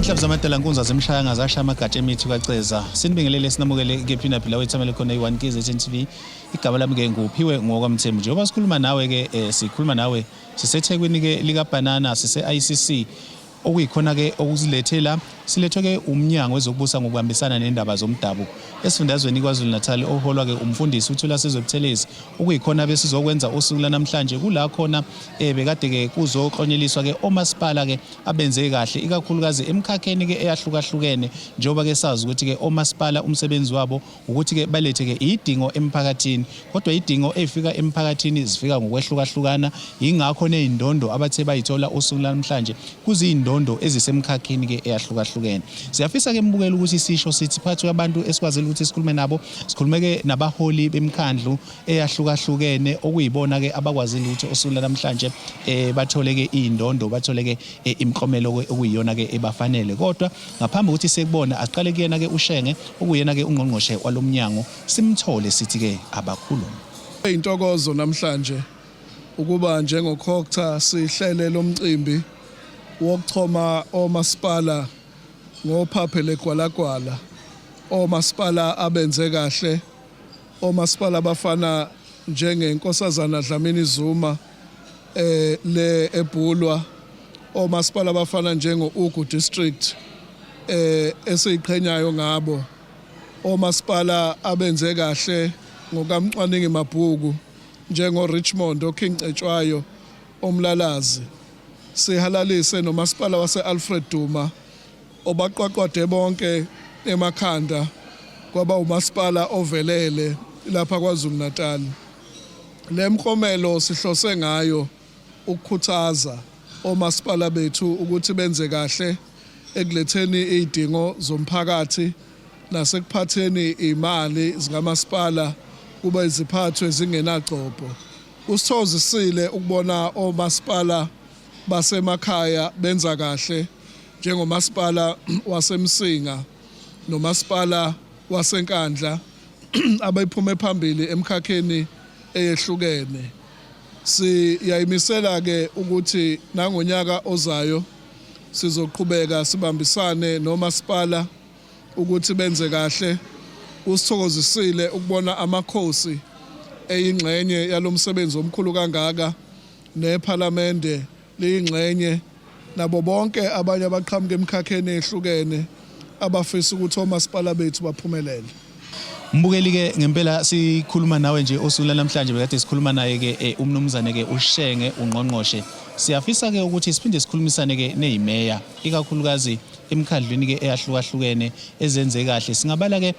Inhlamvu zamadala nkunza zemshaya ngazasha amagatsha emithi kwaceza. Sinibingelele sinamukele kephi naphi la wethamele khona i-1 KZN TV. Igama lami ke nguPhiwe ngokwamthembu. Njengoba sikhuluma nawe ke sikhuluma nawe siseThekwini ke lika Banana sise ICC okuyikhona ke okusilethe la silethwe ke umnyango wezokubusa ngokubambisana nendaba zomdabu esifundazweni KwaZulu-Natal oholwa ke umfundisi uThulasizwe Buthelezi okuyikhona besizokwenza usuku lanamhlanje kula khona bekade ke kuzoklonyeliswa ke omasipala ke abenze kahle ikakhulukazi emkhakheni ke eyahlukahlukene njengoba ke sazi ukuthi ke omasipala umsebenzi wabo ukuthi ke balethe ke idingo emphakathini kodwa idingo ezifika emphakathini zifika ngokwehlukahlukana ingakho nezindondo abathe bayithola usuku namhlanje kuzindondo ezisemkhakheni ke eyahlukahlukene. Siyafisa ke mbukela ukuthi sisho sithi phakathi kwabantu esikwazile ukuthi sikhulume nabo sikhulume ke nabaholi bemkhandlu eyahlukahlukene okuyibona ke abakwazile ukuthi usuku namhlanje bathole ke indondo bathole ke imiklomelo okuyiyona ke ebafanele. Kodwa ngaphambi kokuthi sekubona asiqale kuyena ke uShenge okuyena ke ungqongqoshe walomnyango simthole sithi ke abakhulume. Intokozo namhlanje ukuba njengoCogta sihlele lomcimbi wokuchoma omasipala ngophaphe legwalagwala, omasipala abenze kahle, omasipala abafana njengeNkosazana Dlamini Zuma le eBhulwa, omasipala abafana njengo-Ugu District esiyiqhenyayo ngabo, omasipala abenze kahle ngokamcwaningi mabhuku njengo-Richmond, oKing Cetshwayo, oMlalazi. Sihalalise nomasipala wase-Alfred Duma obaqwaqwade bonke emakhanda kwaba umasipala ovelele lapha KwaZulu-Natal. Le mklomelo sihlose ngayo ukukhuthaza omasipala bethu ukuthi benze kahle ekuletheni izidingo zomphakathi nasekuphatheni imali zikamasipala kuba iziphathwe zingenagcobho. Kusithozisile ukubona omasipala basemakhaya benza kahle njengomasipala waseMsinga nomasipala waseNkandla abayiphume phambili emkhakheni eyehlukene. Siyayimisela ke ukuthi nangonyaka ozayo sizoqhubeka sibambisane nomasipala ukuthi benze kahle. Kusithokozisile ukubona amakhosi eyingxenye yalomsebenzi omkhulu kangaka nephalamende liyingxenye nabo bonke abanye abaqhamuka emkhakheni ehlukene abafisa ukuthi omasipala bethu baphumelele. Mbukeli ke ngempela sikhuluma nawe nje osuku namhlanje bekade sikhuluma naye ke umnumzane ke uShenge ungqongqoshe. Siyafisa ke ukuthi siphinde sikhulumisane ke neyimeya ikakhulukazi emkhandlwini ke eyahlukahlukene ezenze kahle. Singabala ke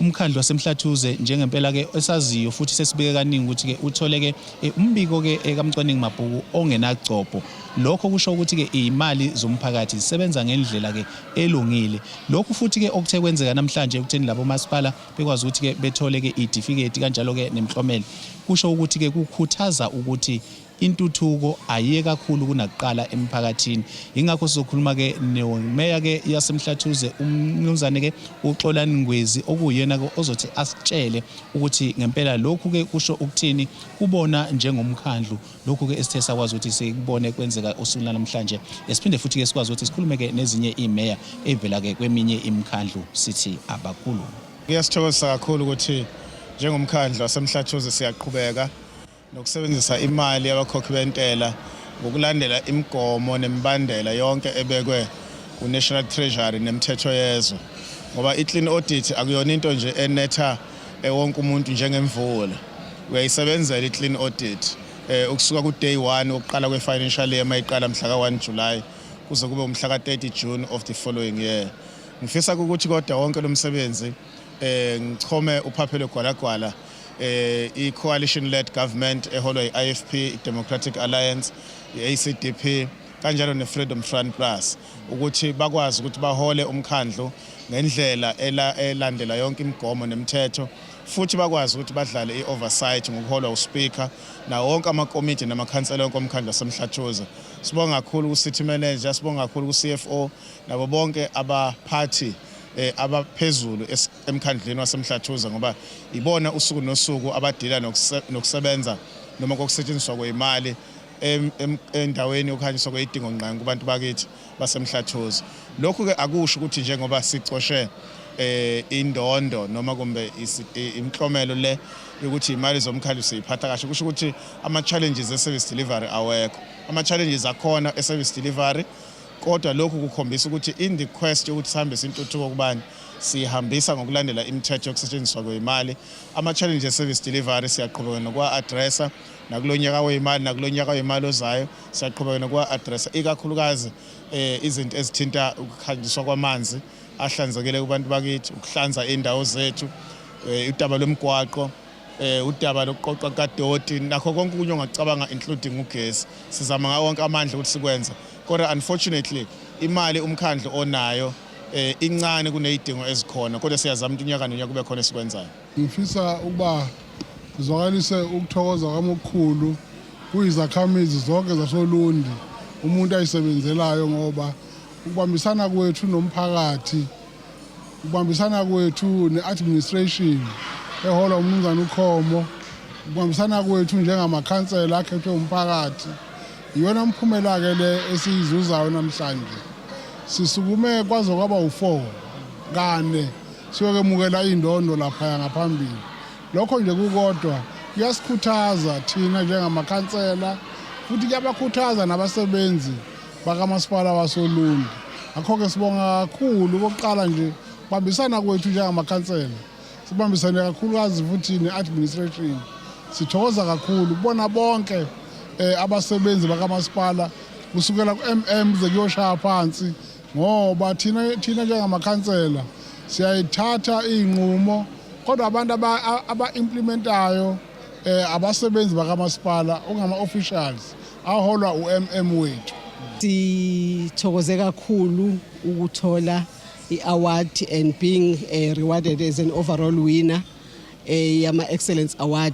umkhandlu waseMhlathuze njengempela ke esaziyo futhi sesibeke kaningi ukuthi ke uthole ke umbiko ke kaMcwaningi Mabhuku ongenagcobho. Lokho kusho ukuthi ke imali zomphakathi zisebenza ngendlela ke elungile. Lokhu futhi ke okuthe kwenzeka namhlanje ekutheni labo masipala bekwazi ukuthi ke bethole ke itifiketi kanjalo ke nemhlomelo kusho ukuthi ke kukhuthaza ukuthi intuthuko ayiye kakhulu kunakuqala emphakathini. Ingakho sizokhuluma ke nemeya ke yaseMhlathuze umnumzane ke uXolani Ngwezi okuyena ke ozothi asitshele ukuthi ngempela lokhu ke kusho ukuthini kubona njengomkhandlu. Lokhu ke esithe sakwazi ukuthi sikubone kwenzeka osukwini namhlanje. Esiphinde futhi ke sikwazi ukuthi sikhulume ke nezinye imeya evela ke kweminye imikhandlu sithi abakhulume. Kuyasithokozisa kakhulu ukuthi njengomkhandlu waseMhlathuze siyaqhubeka nokusebenzisa imali yabakhokhi bentela ngokulandela imigomo nemibandela yonke ebekwe uNational Treasury nemithetho yezwe, ngoba i-clean audit akuyona into nje enetha wonke umuntu njengemvula. Uyayisebenzela i-clean audit ukusuka ku-day 1 wokuqala kwe-financial year mayiqala mhla ka-1 July kuze kube umhla ka-30 June of the following year. Ngifisa ukuthi kodwa wonke lo msebenzi ngichome uPhaphelo Gwalagwala, i-coalition led government eholwa i-IFP, i-Democratic Alliance, i-ACDP kanjalo ne-Freedom Front Plus ukuthi bakwazi ukuthi bahole umkhandlu ngendlela elandela yonke imigomo nemithetho, futhi bakwazi ukuthi badlale i-oversight ngokuholwa uspeaker nawo wonke amakomiti namakhansela wonke omkhandlu waseMhlathuze. Sibonga kakhulu ku-city manager, sibonga kakhulu ku-CFO nabo bonke abaphathi abaphezulu emkhandlwini waseMhlathuze, ngoba ibona usuku nosuku abadila nokusebenza noma kokusetshenziswa kwemali endaweni yokuhanjiswa kweyidingo ngqangi kubantu bakithi. baseMhlathuze. Lokhu ke akusho ukuthi njengoba sicoshe indondo noma kumbe imiklomelo le yokuthi imali zomkhandlu siyiphatha kahle, kusho ukuthi ama challenges e service delivery awekho. Ama challenges akhona e service delivery, kodwa lokhu kukhombisa ukuthi in the quest yokuthi sihambise intuthuko kubantu, sihambisa ngokulandela imithetho yokusetshenziswa kwemali. Ama challenges e service delivery siyaqhubeka nokuwa-addressa nakulo nyaka weyimali, nakulo nyaka weyimali ozayo siyaqhubeka nokuwa-addressa, ikakhulukazi izinto ezithinta ukukhanjiswa kwamanzi ahlanzekile kubantu bakithi, ukuhlanza indawo zethu, udaba lwemigwaqo, udaba lokuqoqa kadoti, nakho konke okunye ongacabanga, including ugesi. Sizama ngawo wonke amandla ukuthi sikwenze, kodwa unfortunately imali umkhandlu onayo incane kuneyidingo ezikhona, kodwa siyazama ukuthi unyaka nonyaka kube khona esikwenzayo. Ngifisa ukuba ngizwakalise ukuthokoza kwami okukhulu kuyizakhamizi zonke zasoLundi umuntu ayisebenzelayo, ngoba ukubambisana kwethu nomphakathi, ukubambisana kwethu ne-administration eholwa umnumzane uKhomo, ukubambisana kwethu njengamakhansela akhethwe umphakathi, iyona mphumela-ke le esiyizuzayo namhlanje. Sisukume kwaze kwaba u-4 kane siyokwemukela indondo laphaya ngaphambili. Lokho nje kukodwa kuyasikhuthaza thina njengamakhansela, futhi kuyabakhuthaza nabasebenzi bakamasipala wasoLundi. Ngakho-ke sibonga kakhulu. Okokuqala nje, kubambisana kwethu njengamakhansela, sibambisane kakhulukazi futhi ne-administration. Sithokoza kakhulu kubona bonke abasebenzi bakamasipala kusukela ku-MM kuze kuyoshaya phansi, ngoba thina njengamakhansela siyayithatha iy'nqumo, kodwa abantu aba-implementayo abasebenzi bakamasipala, okungama-officials aholwa u-MM wethu. Sithokoze kakhulu ukuthola i-award and being rewarded as an overall winner yama Excellence Award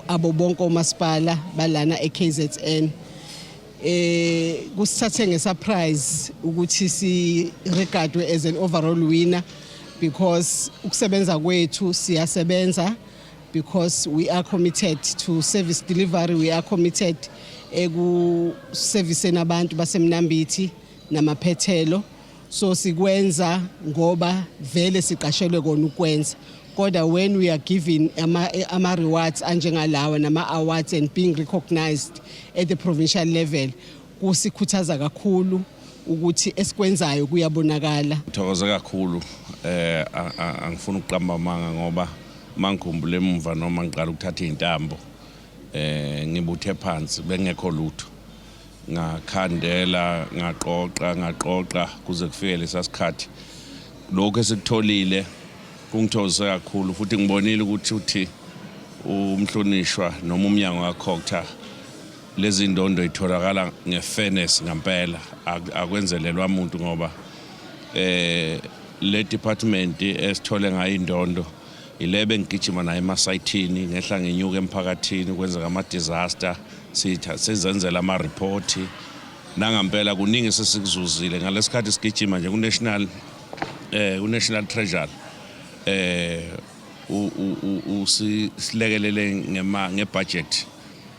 abo bonke omasipala balana eKZN. Kusithathe ngesurprise ukuthi si regardwe as an overall winner, because ukusebenza kwethu, siyasebenza because we are committed to service delivery, we are committed ekuserviseni abantu baseMnambithi namaphethelo. So sikwenza ngoba vele siqashelwe kona ukwenza, kodwa when we are given ama rewards anjengalawa nama awards and being recognized at the provincial level, kusikhuthaza kakhulu ukuthi esikwenzayo kuyabonakala. Ngithokoze kakhulu. Angifuni ukuqamba amanga, ngoba mangikhumbula emuva noma ngiqala ukuthatha izintambo, ngibuthe phansi, bengekho lutho. Ngakhandela, ngaqoqa, ngaqoqa kuze kufike lesa sikhathi. Lokho esikutholile kungithokozise kakhulu, futhi ngibonile ukuthi uthi umhlonishwa noma umnyango kaCogta, lezi ndondo itholakala ngefairness ngempela, akwenzelelwa umuntu, ngoba le department esithole ngayo indondo ile bengigijima nayo emasayithini, ngehla ngenyuka emphakathini kwenzeka ama-disaster, sitha sizenzela ama-report. Nangampela kuningi sesikuzuzile ngalesikhathi sigijima nje ku-National Treasury usilekelele ngebudget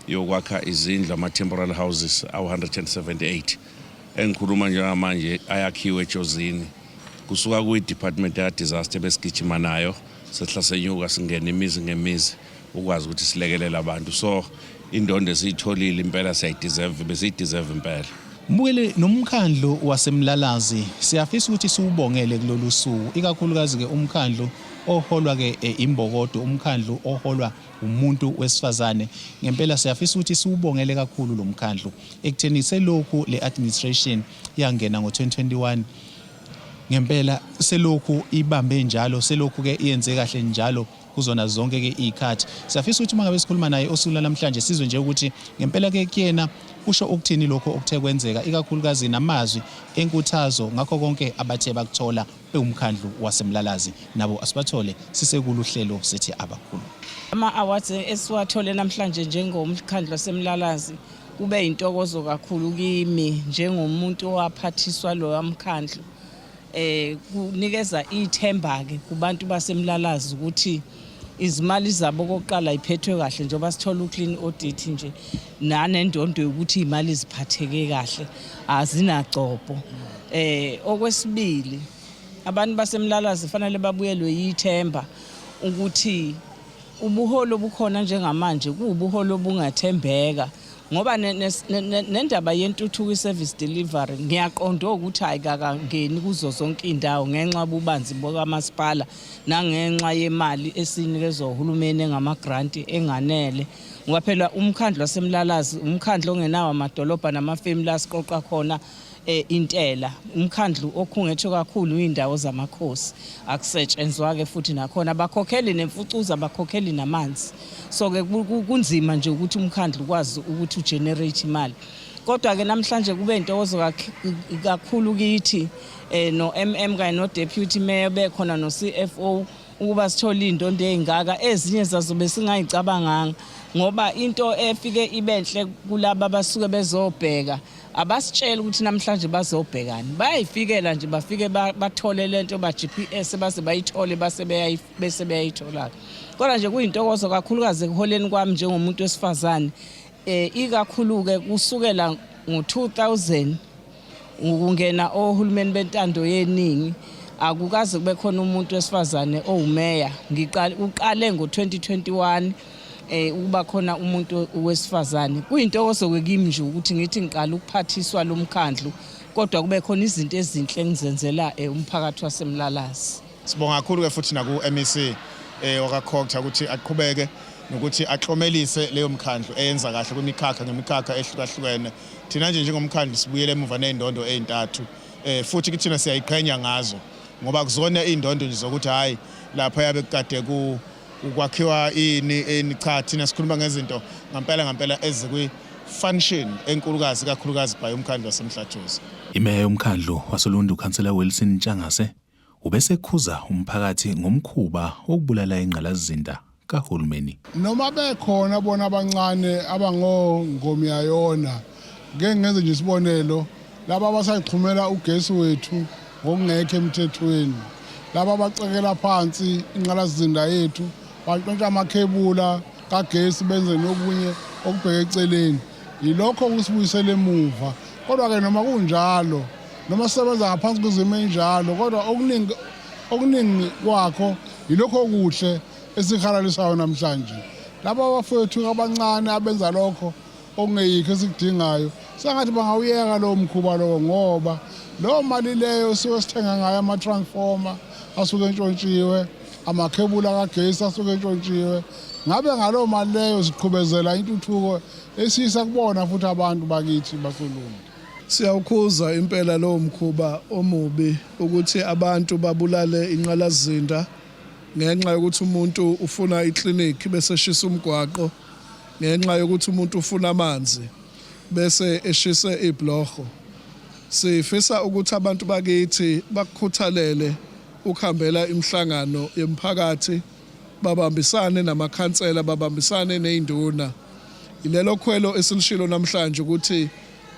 yokwakha izindlu, ama-temporal houses awu-178 engikhuluma njengamanje ayakhiwe eJozini, kusuka kwi-department ya-disaster besigijima nayo, sehla senyuka, singena imizi ngemizi ukwazi ukuthi silekelele abantu. So indondo esiyitholile impela siyayideserve, besiyideserve impela. Mbukeli, nomkhandlu waseMlalazi siyafisa ukuthi siwubongele kulolu suku, ikakhulukazi-ke umkhandlu oholwa-ke imbokodo, umkhandlu oholwa umuntu wesifazane. Ngempela siyafisa ukuthi siwubongele kakhulu lo mkhandlu ekutheni selokhu le administration yangena ngo-2021, ngempela selokhu ibambe njalo, selokhu-ke iyenze kahle njalo kuzona zonke-ke iy'khathi. Siyafisa ukuthi uma ngabe sikhuluma naye osuku namhlanje, sizwe nje ukuthi ngempela-ke kuyena kusho ukuthini lokho okuthe kwenzeka, ikakhulukazi namazwi enkuthazo ngakho konke abathe bakuthola bewumkhandlu waseMlalazi. Nabo asibathole sisekulu hlelo, sithi abakhulu. Ama-awards esiwathole namhlanje njengomkhandlu waseMlalazi kube intokozo kakhulu kimi njengomuntu owaphathiswa loya mkhandlu. Kunikeza ithemba ke kubantu baseMlalazi ukuthi Izimali zabo okokuqala iphethwe kahle njengoba sithola u-clean audit nje nanendondo yokuthi iy'mali ziphatheke kahle azinagcobho. Okwesibili abantu baseMlalazi fanele babuyelwe yithemba ukuthi ubuholi obukhona njengamanje kuwubuholi obungathembeka ngoba nendaba yentuthuko i-service delivery ngiyaqonda ukuthi ayikakangeni kuzo zonke iy'ndawo ngenxa yobubanzi bokamasipala nangenxa yemali esinikezwa uhulumeni engamagranti enganele ngoba phela umkhandlu waseMlalazi umkhandlu ongenawo amadolobha namafemu la siqoqa khona intela umkhandlu okhungethwe kakhulu indawo zamakhosi akusetshenzwa-ke futhi nakhona bakhokheli nemfucuza bakhokheli namanzi so-ke kunzima nje ukuthi umkhandlu ukwazi ukuthi ugenerate imali kodwa-ke namhlanje kube intokozo kakhulu kithi no-MM kanye no-deputy mayor bekhona no-CFO ukuba sithole iy'ndondo ey'ngaka ezinye zazo besingayicabanganga ngoba into efike ibenhle kulaba abasuke bezobheka abasitshela ukuthi namhlanje bazobhekani bayayifikela nje bafike bathole lento ba GPS base bayithole base bese beyayithola kodwa nje kuyintokozo kakhulukazi ekuholeni kwami njengomuntu wesifazane ikakhulu-ke kusukela ngo-2000 ukungena ohulumeni bentando yeningi akukaze kube khona umuntu wesifazane owumeya. Ngiqale uqale ngo-2021 ukuba khona umuntu wesifazane. Kuyintokozo ke kimi nje ukuthi ngithi ngiqala ukuphathiswa lo mkhandlu kodwa kube khona izinto ezinhle engizenzela umphakathi waseMlalazi. Sibonga kakhulu ke futhi naku MEC wakaCogta ukuthi aqhubeke nokuthi aklomelise leyo mkhandlu eyenza kahle kwimikhakha ngemikhakha ehlukahlukene. Thina nje njengomkhandlu sibuyele emuva nezindondo ezintathu futhi kithina siyayiqhenya ngazo ngoba kuzona indondo nje zokuthi hayi lapha yabe kade ku ukwakhiwa ini ini, cha thina sikhuluma ngezinto ngampela ngampela ezikwi function enkulukazi kakhulukazi by umkhandlu waseMhlathuze. Imeya yomkhandlu wasoLundi uKhansela Wilson Ntshangase ubesekhuza umphakathi ngomkhuba wokubulala ingqalasizinda kahulumeni. Noma bekhona bona abancane abangongomiyayona, ngeke ngenze nje isibonelo, laba abasayixhumela ugesi wethu ngokungekho emthethweni, laba abacekela phansi ingqalasizinda yethu, bantshontsha amakhebula kagesi benze nokunye okubheke eceleni, yilokho okusibuyisela emuva. Kodwa-ke noma kunjalo, noma sisebenza ngaphansi kwezimo enjalo, kodwa okuningi okuningi kwakho yilokho okuhle esihalalisayo namhlanje. Laba abafowethu abancane abenza lokho okungeyikho esikudingayo, sengathi bangawuyeka lowo mkhuba lowo, ngoba leyo mali leyo suke sithenga ngayo ama-transformer asuke entshontshiwe, amakhebula kagesi asuke entshontshiwe, ngabe ngalowo mali leyo siqhubezela intuthuko esiyisa kubona futhi abantu bakithi basoLundi. Siyawukhuza impela lowo mkhuba omubi ukuthi abantu babulale inqalasizinda ngenxa yokuthi umuntu ufuna iklinikhi bese eshisa umgwaqo, ngenxa yokuthi umuntu ufuna amanzi bese eshise ibhloho. Sifisa ukuthi abantu bakithi bakukhuthalele ukuhambela imihlangano yemiphakathi, babambisane namakhansela, babambisane nezinduna. Ilelo khwelo esilishilo namhlanje ukuthi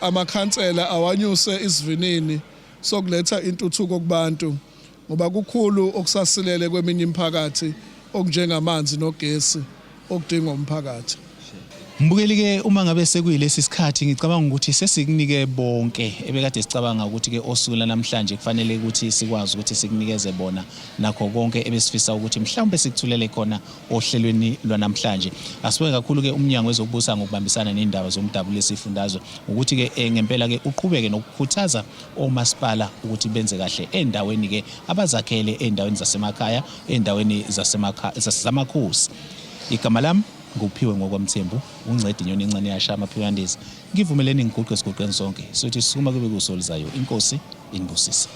amakhansela awanyuse isivinini sokuletha intuthuko kubantu, ngoba kukhulu okusasilele kweminye imiphakathi okunjengamanzi nogesi okudingwa umphakathi. Mbukeli ke, uma ngabe sekuyilesi sikhathi ngicabanga ukuthi sesikunike bonke ebekade sicabanga ukuthi ke osuku namhlanje kufanele ukuthi sikwazi ukuthi sikunikeze bona nakho konke ebesifisa ukuthi mhlawumbe sikuthulele khona ohlelweni lwanamhlanje. Asibonge kakhulu ke umnyango wezokubusa ngokubambisana nendaba zomdabu lesifundazwe ukuthi ke ngempela ke uqhubeke nokukhuthaza omasipala ukuthi benze kahle endaweni ke abazakhele endaweni zasemakhaya, endaweni zasemakhaya zamakhosi. Igama lami nguPhiwe ngokwaMthembu, uNcedi inyoni encane yasha amaphiko yandiza. Ngivumeleni ngiguqe siguqeni sonke, sothi sukuma kube kusolizayo. Inkosi inibusise.